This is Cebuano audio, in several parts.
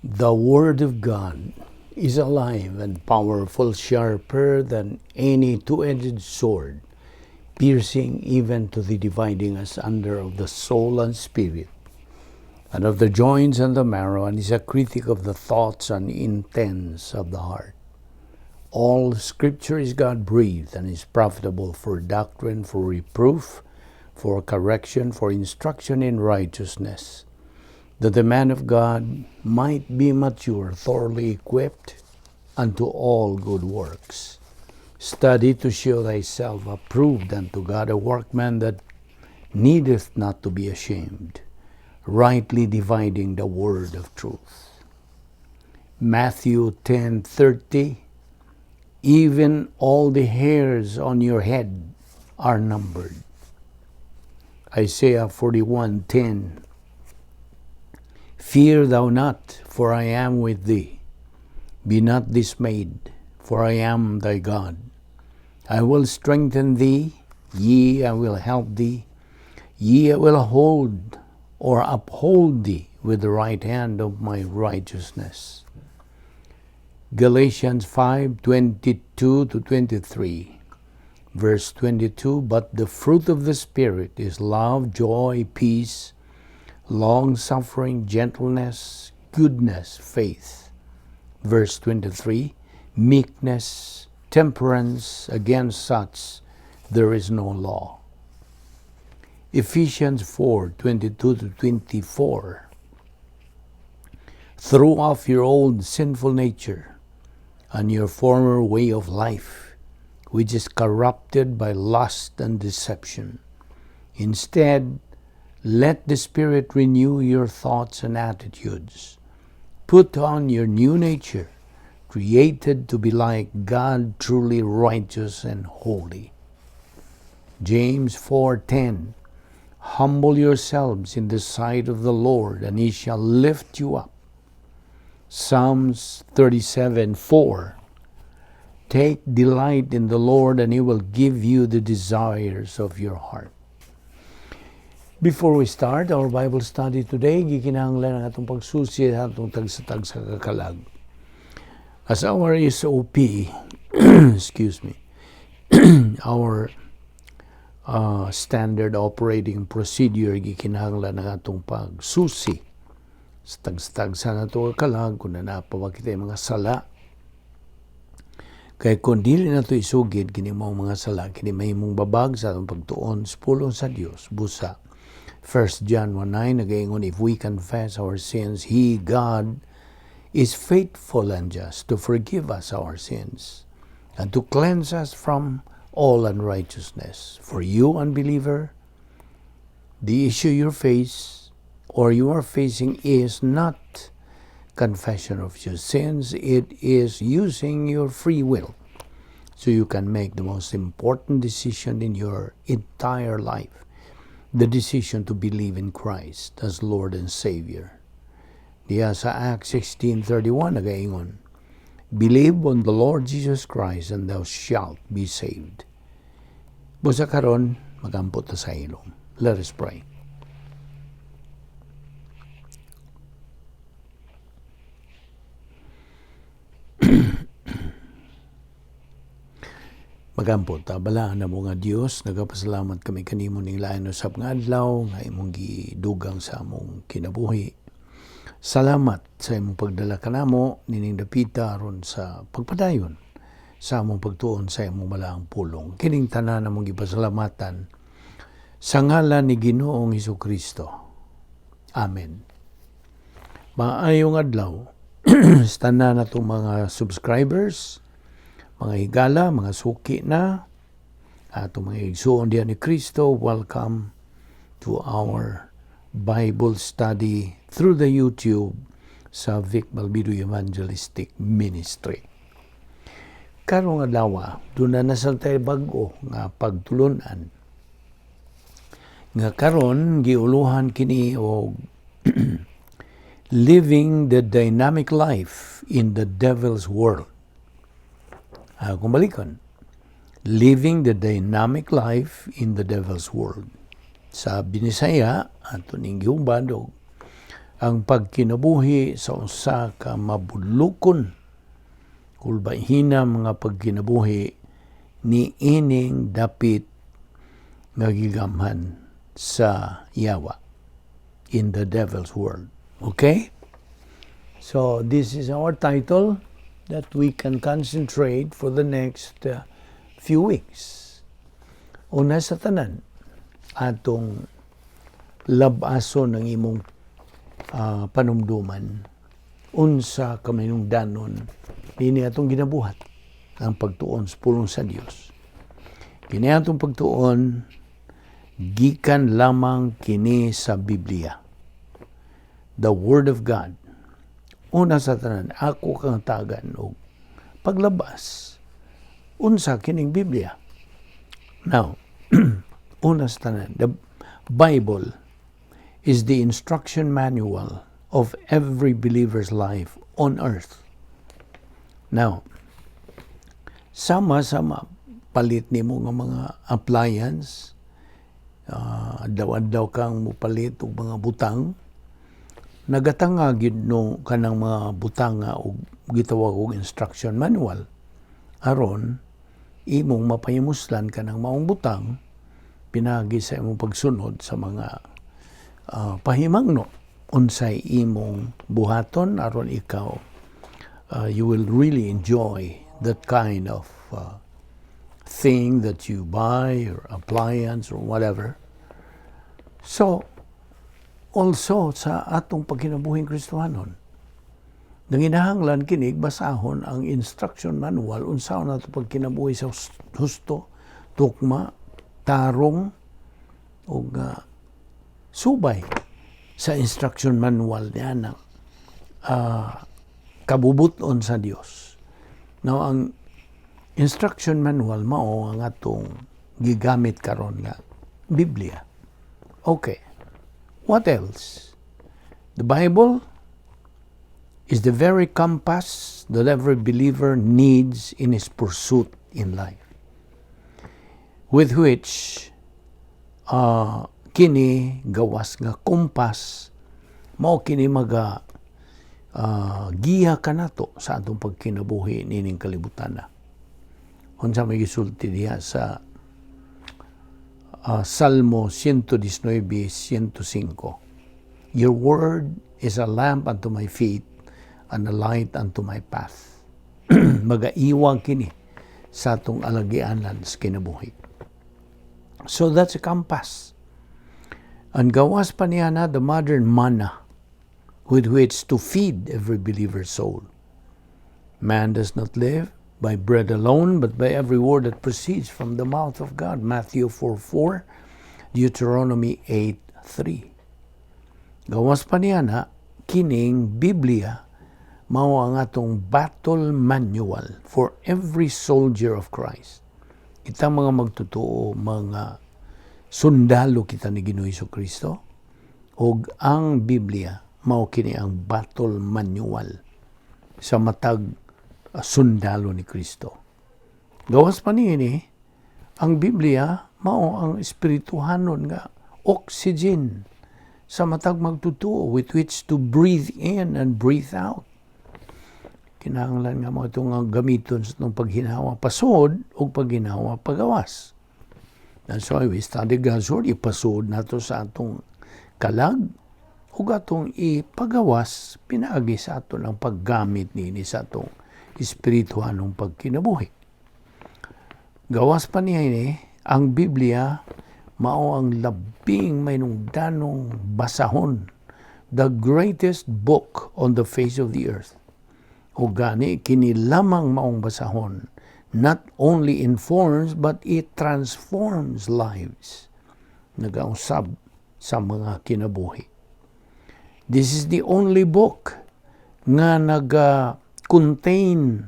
The Word of God is alive and powerful, sharper than any two-edged sword, piercing even to the dividing asunder of the soul and spirit, and of the joints and the marrow, and is a critic of the thoughts and intents of the heart. All Scripture is God-breathed and is profitable for doctrine, for reproof, for correction, for instruction in righteousness, that the man of God might be mature, thoroughly equipped unto all good works. Study to show thyself approved unto God, a workman that needeth not to be ashamed, rightly dividing the word of truth. Matthew 10:30. Even all the hairs on your head are numbered. Isaiah 41:10. Fear thou not, for I am with thee. Be not dismayed, for I am thy God. I will strengthen thee, yea, I will help thee. Yea, I will hold or uphold thee with the right hand of my righteousness. Galatians 5:22 to 23. Verse 22, but the fruit of the Spirit is love, joy, peace, long-suffering, gentleness, goodness, faith. Verse 23, meekness, temperance, against such there is no law. Ephesians 4:22 to 24. Throw off your old sinful nature and your former way of life, which is corrupted by lust and deception. Instead, let the Spirit renew your thoughts and attitudes. Put on your new nature, created to be like God, truly righteous and holy. James 4:10. Humble yourselves in the sight of the Lord, and He shall lift you up. Psalms 37:4. Take delight in the Lord, and He will give you the desires of your heart. Before we start our Bible study today, gikinahanglan ang atong pagsusi sa atong tagsa-tagsa ka kalag. As our SOP, excuse me, our standard operating procedure, gikinahanglan ang atong pagsusi sa tagsa-tagsa nato ka kalag kung naa pa ba kita mga sala. Kay kung dili nato isugid kini mao mga sala, kini mahimong babag sa atong pagtuon sa pulong sa Dios. Busa 1 John 1:9 nagaingon, if we confess our sins, He, God, is faithful and just to forgive us our sins and to cleanse us from all unrighteousness. For you, unbeliever, the issue you face or you are facing is not confession of your sins, it is using your free will so you can make the most important decision in your entire life, the decision to believe in Christ as Lord and Savior. Diya sa Acts 16:31 nagaingon, believe on the Lord Jesus Christ and thou shalt be saved. Busa karon, magampo ta sa ilong. Let us pray. Magampo ta, balaan na mo nga Dios, nagapasalamat kami kanimo ning lain usab nga adlaw nga imong gidugang sa among kinabuhi. Salamat sa imong pagdala kanamo nining dapita aron sa pagpadayon sa among pagtuon sa imong balaang pulong. Kining tanan among gipasalamatan sa ngalan ni Ginoong Hesukristo. Amen. Maayong adlaw sa tanan natong mga subscribers, mga higala, mga suki na, atong mga igsuon diha ni Kristo, welcome to our Bible study through the YouTube sa Vic Balbido Evangelistic Ministry. Karong adlaw, duna na sa tayo bag-o nga pagtulunan. Nga karon giuluhan kini og Living the Dynamic Life in the Devil's World. Kung balikon, Living the Dynamic Life in the Devil's World. Sa Binisaya, ato ning gihuban og Ang pagkinabuhi sa usa ka mabulukon, kulbahina mga pagkinabuhi ni ining dapit nga gigamhan sa yawa, in the devil's world. Okay? So this is our title that we can concentrate for the next few weeks. Una sa tanan, atong lab-ason ng imong panumduman unsa ka mahinungdanon nini atong ginabuhat, ang pagtuon sa pulong sa Dios. Kini atong pagtuon, gikan lamang kini sa Biblia, the Word of God. Una sa tanan, ako kang tagan og paglabas unsa kining Biblia. Now, una sa tanan, the Bible is the instruction manual of every believer's life on earth. Now, sama-sama palit nimo nga mga appliance, adlaw-adlaw kang mupalit og mga butang, nagatanga gyud no kanang mga butang nga og gitawag og instruction manual aron imong mapahimuslan kanang maong butang pinagi sa imong pagsunod sa mga pahimangno unsay imong buhaton aron ikaw you will really enjoy that kind of thing that you buy or appliance or whatever. So, also sa atong pagkinabuhing Kristohanon, nanginahanglan kinig basahon ang instruction manual unsaon nato pagkinabuhi sa husto, tukma, tarong ug subay sa instruction manual niya ng kabubuton sa Dios. Now, ang instruction manual mao ang atong gigamit karon nga Biblia. Okay. What else? The Bible is the very compass that every believer needs in his pursuit in life, with which kini gawas nga kompas, mao kini maga giya kanato sa atong pagkinabuhi nining kalibutan na. Unsa may gisulti diha sa Salmo 119:105? "Your word is a lamp unto my feet and a light unto my path." Magaiwag kini sa atong alagianan sa kinabuhi. So that's a compass. And gawas pa niya na, the modern manna with which to feed every believer's soul. "Man does not live by bread alone, but by every word that proceeds from the mouth of God." Matthew 4:4, Deuteronomy 8:3. Gawas pa niya na, kining Biblia mao ang atong battle manual for every soldier of Christ. Kita mga magtotoo, mga sundalo kita ni Ginoo Kristo, ug ang Biblia mao kini ang battle manual sa matag sundalo ni Kristo. Gawas pa niini, ang Biblia mao ang espirituhanon nga oxygen sa matag magtotoo with which to breathe in and breathe out. Kinahanglan nga mao itong gamiton sa itong paghinhawa pasod o paghinhawa pagawas. That's why we study God's Word. Ipasod nato sa atong kalag ug atong ipagawas pinaagi sa aton ang paggamit niini sa atong espirituhanong pagkinabuhi. Gawas pa niya ini, ang Biblia mao ang labing mahinungdanong basahon, the greatest book on the face of the earth. O gani, kini lamang maong basahon, not only informs but it transforms lives. Nagausab sa mga kinabuhi. This is the only book nga naga-contain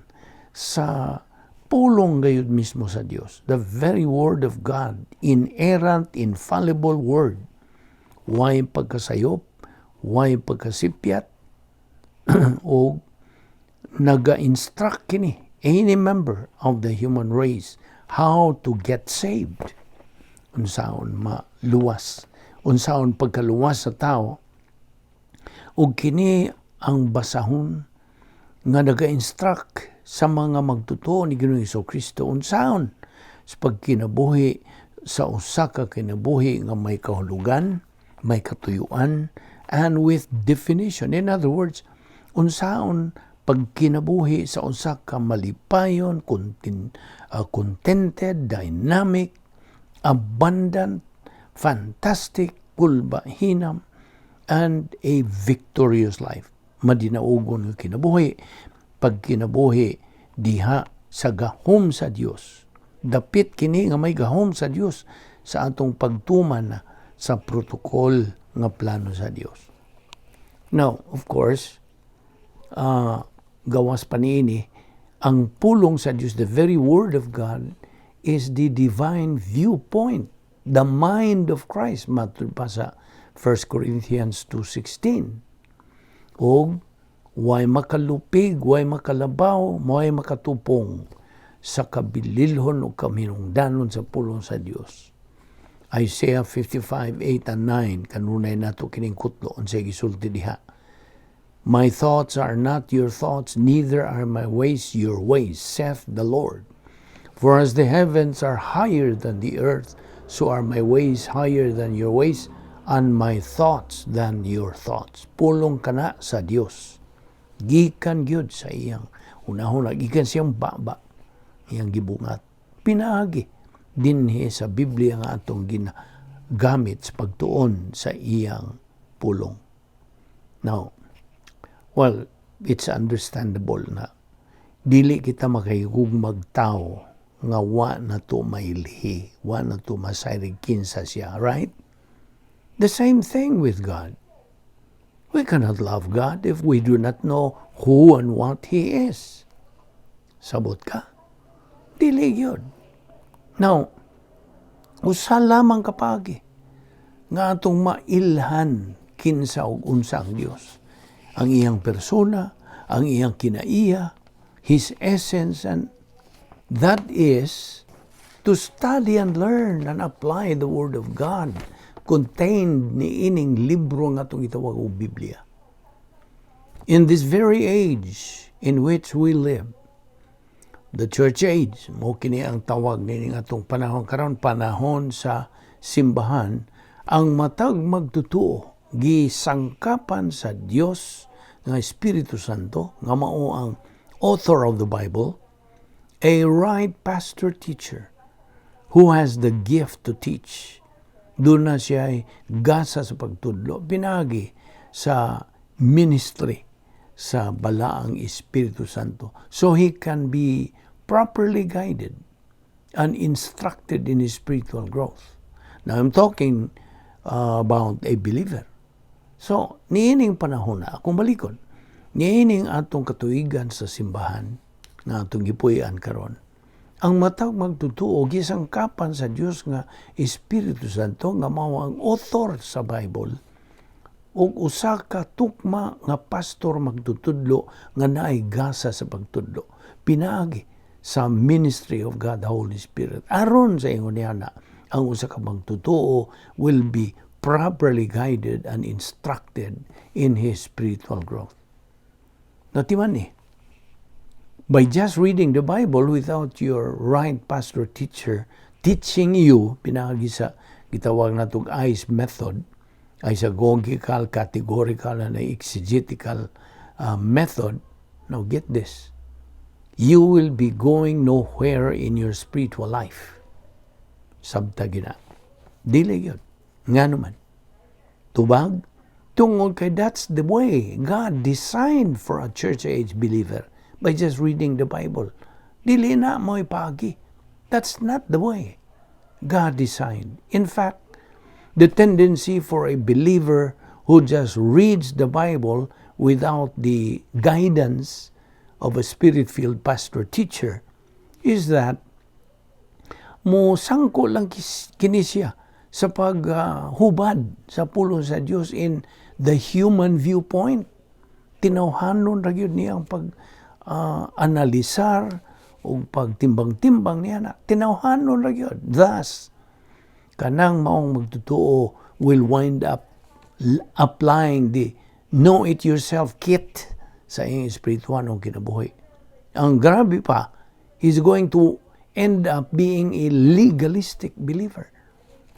sa pulong gayud mismo sa Dios. The very word of God, inerrant, infallible word. Way pagkasayop, way pagkasipyat, o naga-instruct kini any member of the human race how to get saved. Unsaon maluwas, unsaon pagkaluwas sa tao. Ug kini ang basahon nga naga-instruct sa mga magtotoo ni Ginoong Kristo unsaon sa pagkinabuhi sa usa ka kinabuhi nga may kahulugan, may katuyuan, and with definition. In other words, unsaon pagkinabuhi sa usa ka malipayon, contented, dynamic, abundant, fantastic, kulbahinam, and a victorious life. Madinaugon nga kinabuhi, pagkinabuhi diha sa gahom sa Dios. Dapit kini nga may gahom sa Dios sa atong pagtuman na sa protocol nga plano sa Dios. Now, of course, gawas pa niini, ang pulong sa Dios, the very word of God, is the divine viewpoint, the mind of Christ, matud pa sa 1 Corinthians 2:16. Og way makalupig, way makalabaw, way makatupong sa kabililhon o kaminungdanon sa pulong sa Dios. Isaiah 55:8 and 9, kanunay nato kining kutlo, unsay gisulti diha? "My thoughts are not your thoughts, neither are my ways your ways, saith the Lord. For as the heavens are higher than the earth, so are my ways higher than your ways, and my thoughts than your thoughts." Pulong kana sa Dios. Gikan gyud sa iyang unahon, gikan siyang baba, iyang gibungat. Pinaagi dinhi sa Biblia nga atong ginagamit sa pagtuon sa iyang pulong. Now, well, it's understandable na dili kita makahigugmag tao nga wa na to mailhi, wa na to masayrig kinsa siya, right? The same thing with God. We cannot love God if we do not know who and what He is. Sabot ka? Dili yun. Now, usa lamang ka paagi nga atong mailhan kinsa ug unsa ang Dios. Ang iyang persona, ang iyang kinaiya, His essence, and that is to study and learn and apply the Word of God contained ni ining libro nga atong gitawag og Biblia. In this very age in which we live, the church age, mo kini ang tawag nining atong panahon karon, panahon sa simbahan, ang matag magtutuo gisangkapan sa Dios nga Espiritu Santo nga mao ang author of the Bible, a right pastor teacher who has the gift to teach. Duna siya ay gasa sa pagtudlo, pinagi sa ministry sa balaang Espiritu Santo. So he can be properly guided and instructed in his spiritual growth. Now, I'm talking about a believer. So, niining panahon na, akong balikon, niining atong katuigan sa simbahan nga atong gipuy-an karon, ang matag magtutuo gisangkapan sa Dios nga Espiritu Santo nga mao ang author sa Bible ug usa ka tukma nga pastor magtutudlo nga naay gasa sa pagtudlo pinaagi sa ministry of God the Holy Spirit. Aron sa ingon niya na ang usa ka magtutuo will be properly guided and instructed in his spiritual growth. Natiman ni, by just reading the Bible without your right pastor teacher teaching you, pinaagi sa gitawag natong ICE method, isagogical, categorical, and exegetical method. Now get this. You will be going nowhere in your spiritual life. Sabta gina. Dili yun. Nga naman. Tubag, tungod kay that's the way God designed for a church age believer, by just reading the Bible. Dili na mo'y paagi. That's not the way God designed. In fact, the tendency for a believer who just reads the Bible without the guidance of a spirit-filled pastor teacher is that mo sangko lang kini siya sa paghubad sa pulong sa Dios in the human viewpoint. Tinawhanon ra gyud niya ang pag analisar o pagtimbang-timbang niya na tinawhanon ra gyud. Thus, kanang maong magtutuo will wind up applying the Know it yourself kit sa iyang espiritual kinabuhi. Ang grabe pa, he's going to end up being a legalistic believer.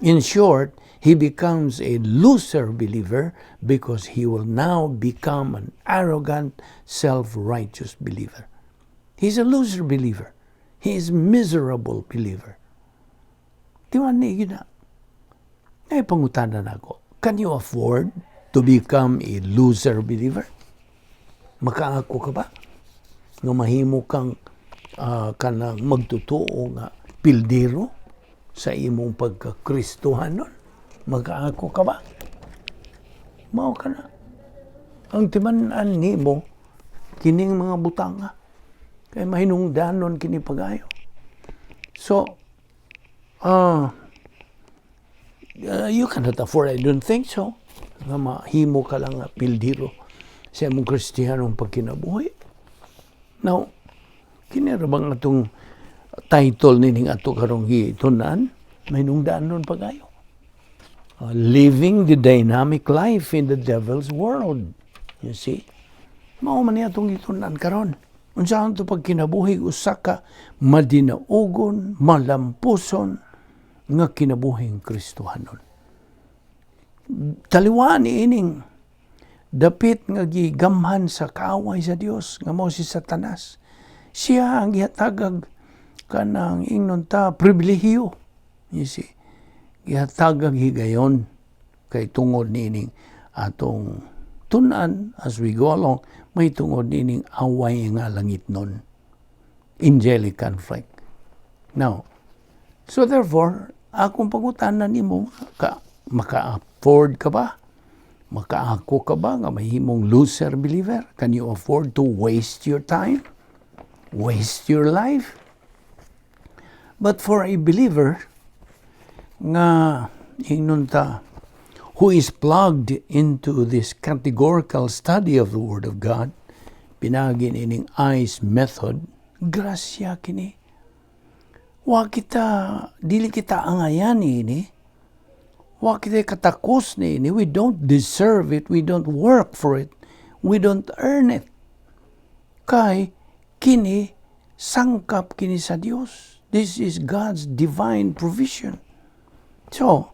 In short, he becomes a loser believer because he will now become an arrogant, self-righteous believer. He's a loser believer. He is miserable believer. Di ba ni gina? Ay, pangutana nako. Can you afford to become a loser believer? Makaako ka ba nga mahimo kang kanang magtotoo nga pildero sa imong pagkakristohanon? Makaako ka ba? Mao ka na. Ang timan-an nimo kining mga butanga kay mahinungdanon kini pagayo. So, you cannot afford, I don't think so, nga mahimo ka lang nga pildiro sa imong Kristiyanong pagkinabuhi. Now, kini ra bang atong title nining ato karong gitunan, mahinungdanon pagayo. Living the dynamic life in the devil's world. You see? Mao man ni atong gitunan karon. Unsa ang to pagkinabuhi, usa ka madinaugon, malampuson nga kinabuhing Kristohanon. Taliwan ining dapit nga gigamhan sa kaaway sa Dios nga mao si Satanas. Siya ang gihatagag kanang, ingnon ta, pribilehiyo. You see? Gihatagag higayon kay tungod niining atong tun-an as we go along, may tungod niining away nga langit nun. Angelic conflict. Now, so therefore, akong pangutana nimo ka, maka-afford ka ba? Makaako ka ba nga mahimong loser believer? Can you afford to waste your time? Waste your life? But for a believer nga, ingnon ta, who is plugged into this categorical study of the Word of God, pinagi ining ICE method, grasya kini. Wa kita, dili kita angayan ini. Wa kita katakos ni ini. We don't deserve it. We don't work for it. We don't earn it. Kay kini sangkap kini sa Dios. This is God's divine provision. So,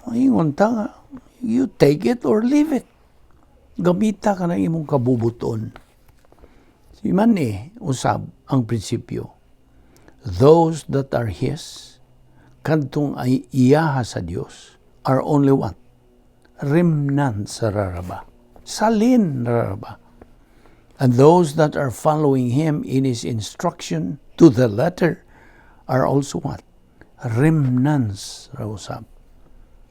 ingon ta nga, you take it or leave it. Gamita ka ng imong kabubuton. Si man eh, usab ang prinsipyo. Those that are His, kadtong ay iyaha sa Dios, are only what? Remnants ra ba? Salin ra ba? And those that are following Him in His instruction to the letter are also what? Remnants ra usab.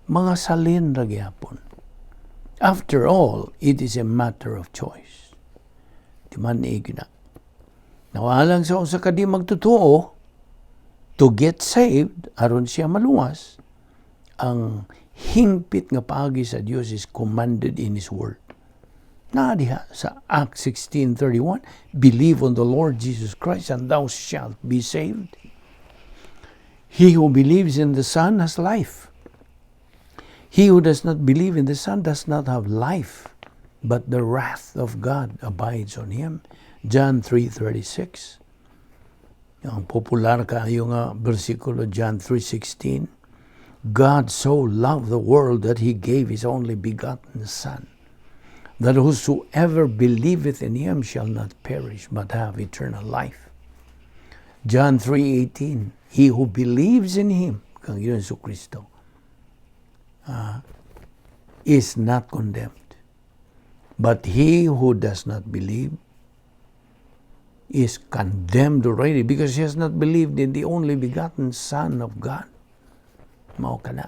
Mga salin ra gyapon. After all, it is a matter of choice. Di man ni gina. Nawalang sa usa ka di magtotoo, to get saved, aron siya maluwas, ang hingpit nga paagi sa Dios is commanded in His Word. Naa diha sa Acts 16:31, "Believe on the Lord Jesus Christ and thou shalt be saved." He who believes in the Son has life. He who does not believe in the Son does not have life, but the wrath of God abides on him. John 3:36. Ang popular kaayo nga bersikulo, John 3:16. God so loved the world that he gave his only begotten Son, that whosoever believeth in him shall not perish but have eternal life. John 3:18. He who believes in him, kang Yesu Kristo, is not condemned. But he who does not believe is condemned already because he has not believed in the only begotten Son of God. Mao kana.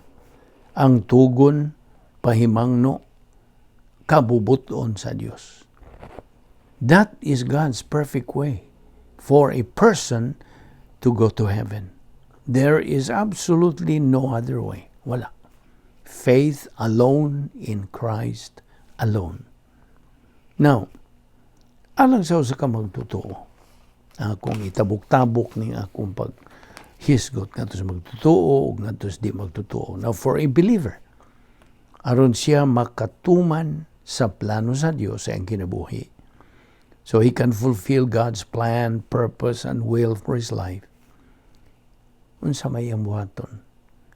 Ang tugon, pahimangno, kabubuton sa Dios. That is God's perfect way for a person to go to heaven. There is absolutely no other way. Wala. Faith alone in Christ alone. Now, alang sa usa ka magtotoo, akong itabok-tabok ning akong pag hisgot ngadto sa magtotoo ug ngadto sa di magtotoo. Now, for a believer, aron siya makatuman sa plano sa Dios sa iyang kinabuhi. So he can fulfill God's plan, purpose, and will for his life. Unsa may iyang buhaton?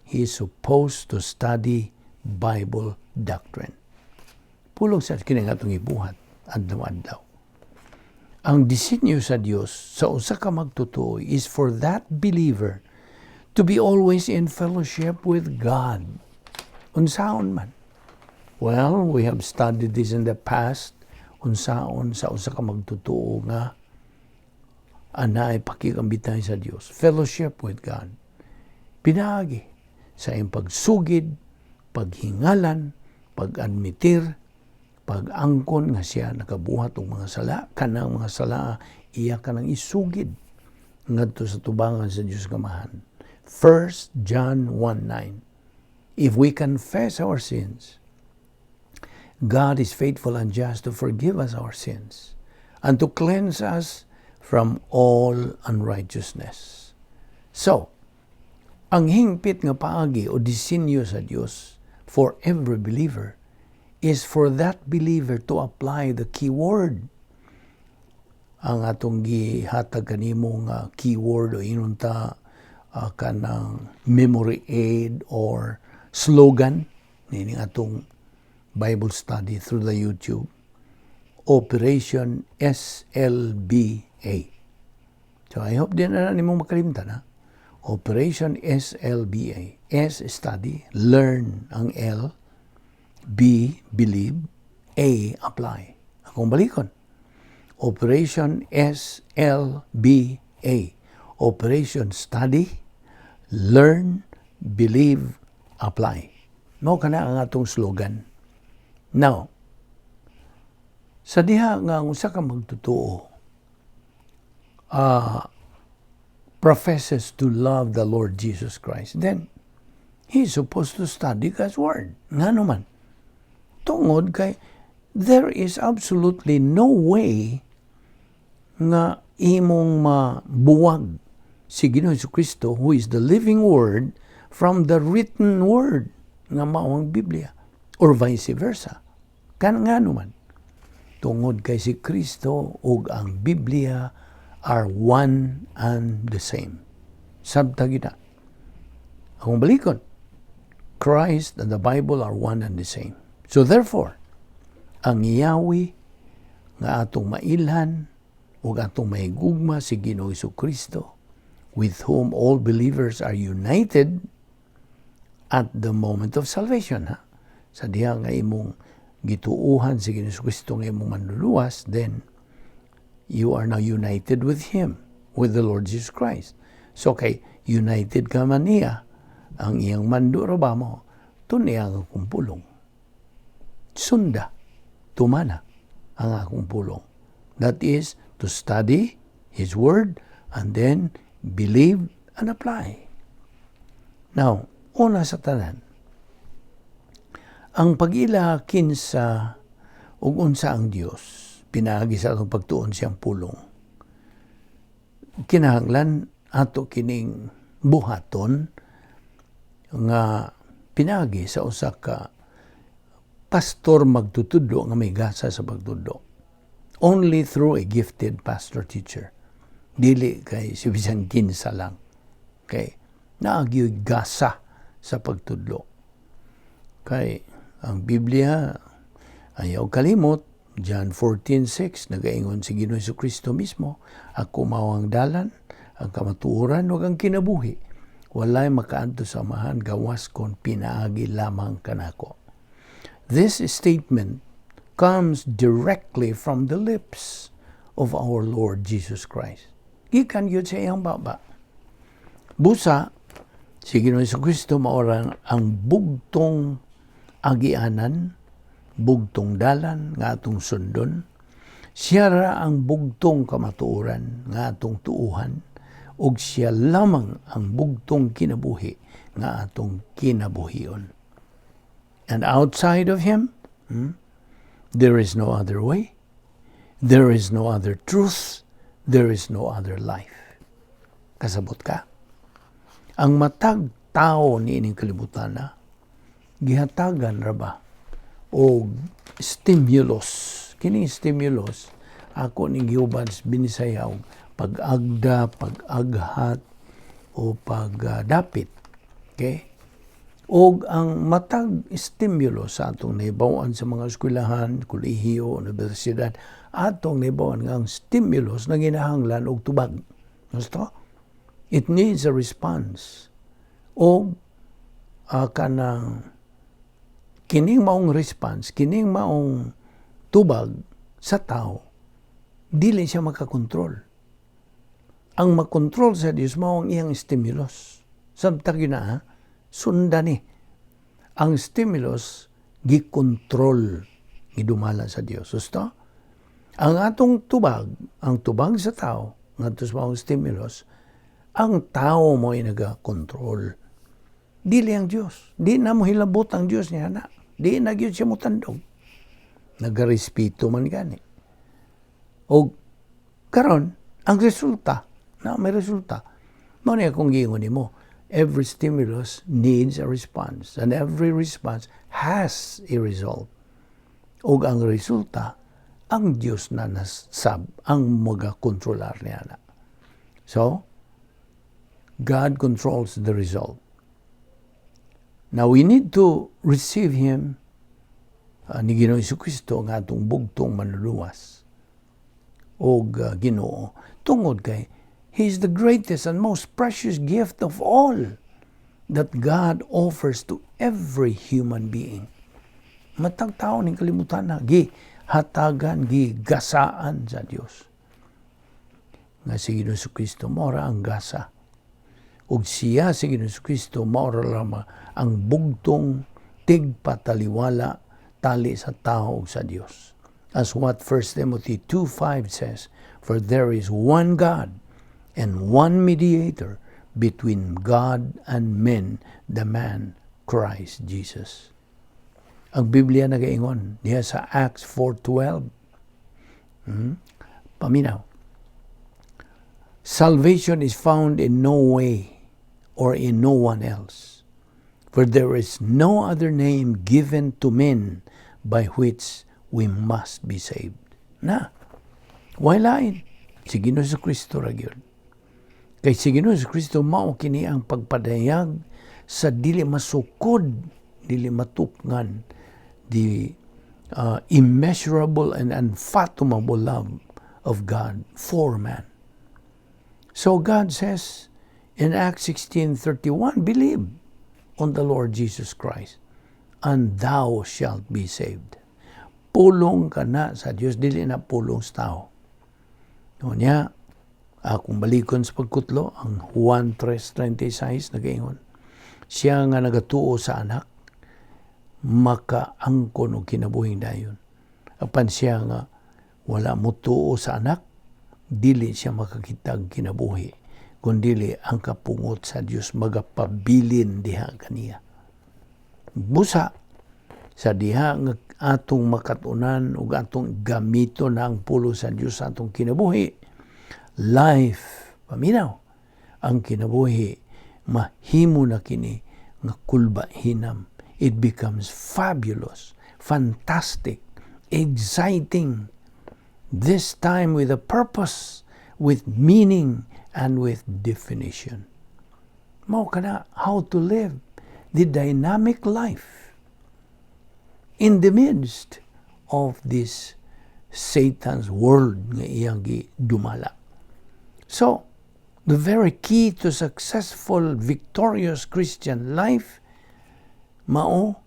He is supposed to study Bible doctrine. Pulong sa kini nga atong ibuhat adlaw-adlaw. Ang disenyo sa Dios sa usa ka magtotoo is for that believer to be always in fellowship with God. Unsaon man? Well, we have studied this in the past. Unsaon sa usa ka magtotoo nga anay pakigambitay sa Dios? Fellowship with God. Pinaagi sa iyang pagsugid, paghingalan, pag-admitir, pag-angkon nga siya nakabuhat og mga sala, kanang mga sala iya kanang isugid ngadto sa tubangan sa Dios Amahan. 1 John 1:9. If we confess our sins, God is faithful and just to forgive us our sins and to cleanse us from all unrighteousness. So, ang hingpit nga paagi o disenyo sa Dios for every believer is for that believer to apply the keyword. Ang atong gihatag kanimo nga keyword o inunta kanang memory aid or slogan nining atong Bible study through the YouTube, Operation SLBA. So I hope di na nimo makalimtan, ha. Operation SLBA. S, study, learn ang L, B, believe, A, apply. Akong balikon. Operation SLBA. Operation Study, Learn, Believe, Apply. Mao kana ang atong slogan. Now, sa diha nga ang usa ka magtotoo professes to love the Lord Jesus Christ, then he is supposed to study God's Word. Ngano man? Tungod kay there is absolutely no way nga imong mabuwag si Ginoong Kristo, who is the living Word, from the written Word nga mao ang Biblia, or vice versa. Kan ngano man? Tungod kay si Kristo ug ang Biblia are one and the same. Sabta kita. Akong balikon. Christ and the Bible are one and the same. So therefore, ang Yahweh nga atong mailhan ug atong mahigugma si Ginoong Kristo, with whom all believers are united at the moment of salvation, ha? Sa diha nga imong gituuhan si Ginoong Kristo nga imong manluluwas, then you are now united with Him, with the Lord Jesus Christ. So kay united ka man niya, ang iyang mando ra ba mo, tun-i ang akong pulong. Sunda, tumana ang akong pulong. That is to study His Word and then believe and apply. Now, una sa tanan, ang pag-ila kinsa ug unsa ang Dios pinaagi sa atong pagtuon siyang pulong. Kinahanglan ato kining buhaton nga pinaagi sa usa ka pastor magtutudlo nga may gasa sa pagtudlo. Only through a gifted pastor teacher. Dili kay si bisan kinsa lang. Okay? Naa gyoy gasa sa pagtudlo. Kay ang Biblia, ayaw kalimot, John 14:6, nagaingon si Ginoong Kristo mismo, "Ako mao ang dalan, ang kamatuoran ug ang kinabuhi. Walay makaadto sa Amahan gawas kon pinaagi lamang kanako." This statement comes directly from the lips of our Lord Jesus Christ. Gikan gyud sa iyang baba. Busa, si Ginoong Kristo mao ra ang bugtong agianan, bugtong dalan nga atong sundon. Siya ra ang bugtong kamatuoran nga atong tuuhan ug siya lamang ang bugtong kinabuhi nga atong kinabuhion. And outside of him, there is no other way, there is no other truth, there is no other life. Kasabot ka? Ang matag tao niining kalibutan na gihatagan ra ba og stimulus. Kini stimulus ako ning giuban sa Binisaya og pag-agda, pag-aghat o pagdapit. Okay? Og ang matag stimulus sa atong nahibaw-an sa mga eskwelahan, kolehiyo, universidad, atong nahibaw-an nga ang stimulus na ginahanglan og tubag. Gusto? It needs a response. O kanang kining maong response, kining maong tubag sa tao, dili siya makakontrol. Ang makontrol sa Dios mao ang iyang stimulus. Samtang yun na, ha? Sundan ni. Ang stimulus gikontrol, gidumala sa Dios. Gusto? Ang atong tubag, ang tubag sa tao, ngadto sa maong stimulus, ang tao mo ay nagakontrol. Dili ang Dios. Di na mo hilabot ang Dios niya na. Di na gyud siya motandog. Nagarespeto man gani. O karon ang resulta, na may resulta. Mao ni akong giingon nimo. Every stimulus needs a response and every response has a result. Og ang resulta, ang Dios na nasab ang magakontrolar niya na. So, God controls the result. Now, we need to receive Him ni Ginoong Kristo nga atong bugtong manluluwas og Ginoo tungod kay He is the greatest and most precious gift of all that God offers to every human being. Matag tao ning kalimutan na gi hatagan, gi gasaan sa Dios. Nga si Ginoong Kristo mao ra ang gasa. Ug siya si Ginoong Kristo mao ra lamang ang bugtong tigpataliwala tali sa tao ug sa Dios. As what 1 Timothy 2:5 says, "For there is one God and one mediator between God and men, the man Christ Jesus." Ang Biblia nagaingon diha sa Acts 4:12. Paminaw. Salvation is found in no way or in no one else. For there is no other name given to men by which we must be saved. Na, way lain. Si Ginoo Kristo ra gyud. Kay si Ginoo Kristo mao kini ang pagpadayag sa dili masukod, dili matukngan, the immeasurable and unfathomable love of God for man. So God says in Acts 16:31, "Believe on the Lord Jesus Christ and thou shalt be saved." Pulong ka na sa Dios, dili na pulong sa tao. Unya, akong balikon sa pagkutlo, ang Juan 3:36 nagaingon, siya nga nagatuo sa Anak, makaangkon og kinabuhing dayon. Apan siya nga wala motuo sa Anak, dili siya makakitag kinabuhi, kundili ang kapungot sa Dios magapabilin diha kaniya. Busa, sa diha nga atong makatunan ug atong gamiton na ang pulong sa Dios sa atong kinabuhi, life, paminaw, ang kinabuhi mahimo na kini nga kulba hinam. It becomes fabulous, fantastic, exciting. This time with a purpose, with meaning, and with definition. Mao kana how to live the dynamic life in the midst of this Satan's world nga iyang gidumala. So, the very key to successful, victorious Christian life mao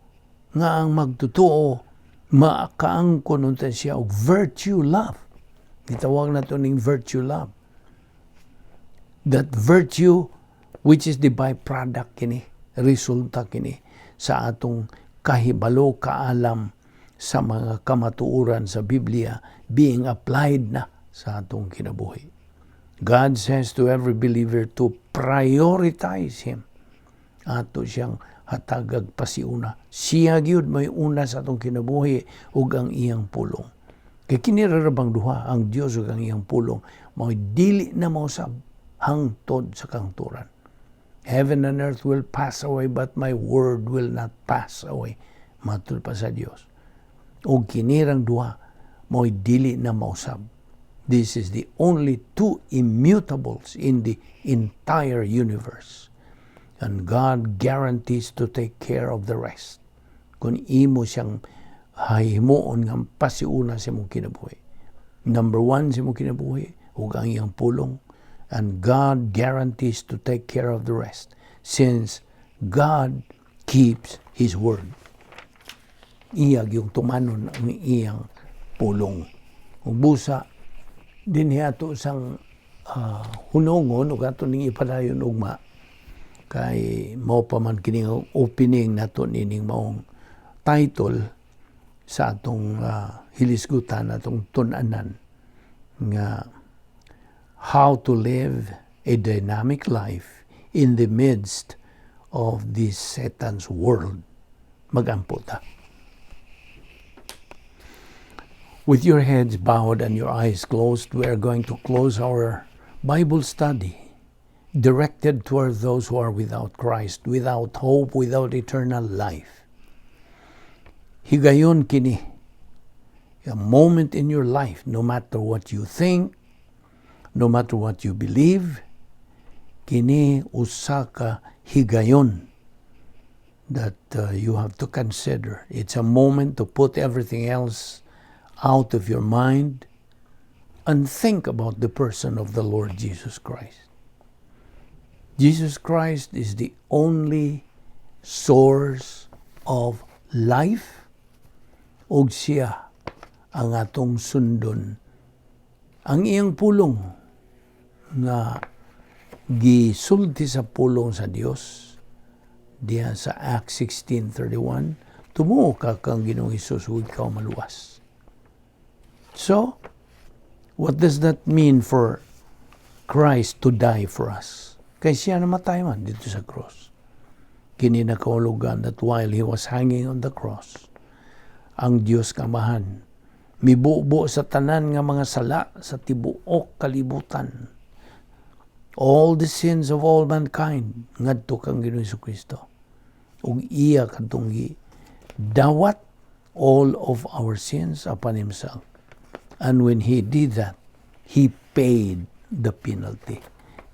nga ang magtutuo makaangkon unta siya og virtue love. Gitawag nato ning virtue love. That virtue which is the byproduct kini, resulta kini sa atong kahibalo, kaalam sa mga kamatuoran sa Biblia being applied na sa atong kinabuhi. God says to every believer to prioritize Him. Ato siyang hatagag pasiuna. Siya gyud may una sa atong kinabuhi ug ang iyang pulong. Kay kini ra bang duha, ang Dios ug ang iyang pulong, mao dili na mausab hangtod sa kahangturan. "Heaven and earth will pass away, but my word will not pass away." Matul pa sa Dios. Ug kini rang duha mo'y dili na mausab. This is the only two immutables in the entire universe. And God guarantees to take care of the rest kung imo siyang himuon nga pasiuna sa imong kinabuhi. Number one sa imong kinabuhi, ug ang iyang pulong. And God guarantees to take care of the rest since God keeps His word. Iya gyung tumanon ang iyang pulong. Ug busa, dinhi ato sang hunongon ug ato ning ipadayon ugma kay mao pa man kini ang opening nato nining maong title sa atong hilisgutan, atong tun-anan nga "How to Live a Dynamic Life in the Midst of this Satan's World." Magampo ta. With your heads bowed and your eyes closed, we are going to close our Bible study directed toward those who are without Christ, without hope, without eternal life. Higayon kini, a moment in your life, no matter what you think, no matter what you believe, kini usa ka higayon that you have to consider. It's a moment to put everything else out of your mind and think about the person of the Lord Jesus Christ. Jesus Christ is the only source of life ug siya ang atong sundon. Ang iyang pulong nga gisulti sa pulong sa Dios diha sa Acts 16:31, "Tumuo ka kang Ginoong Hesus ug ikaw maluwas." So, what does that mean for Christ to die for us? Kay siya namatay man didto sa cross. Kini nakahulugan that while He was hanging on the cross, ang Dios Amahan mibubo sa tanan nga mga sala sa tibuok kalibutan. All the sins of all mankind ngadto kang Ginoong Kristo. Ug iya kadtong dawat all of our sins upon Himself. And when He did that, He paid the penalty.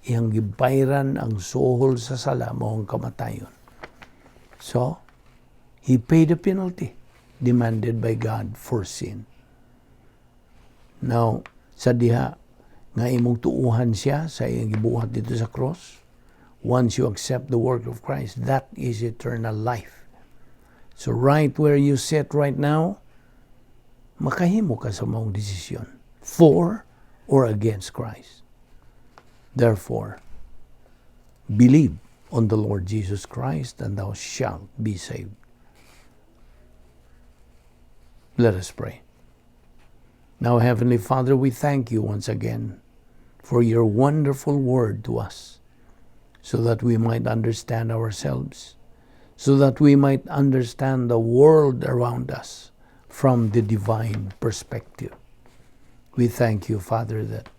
Iyang gibayran ang suhol sa sala, mao ang kamatayon. So, He paid the penalty demanded by God for sin. Now, sa diha nga imong tuuhan siya sa iyang gibuhat didto sa cross, once you accept the work of Christ, that is eternal life. So right where you sit right now, makahimo ka sa maong desisyon, for or against Christ. Therefore, believe on the Lord Jesus Christ and thou shalt be saved. Let us pray. Now, Heavenly Father, we thank you once again for your wonderful word to us so that we might understand ourselves, so that we might understand the world around us from the divine perspective. We thank you, Father, that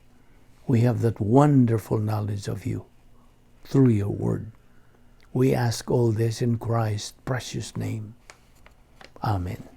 we have that wonderful knowledge of you through your word. We ask all this in Christ's precious name. Amen.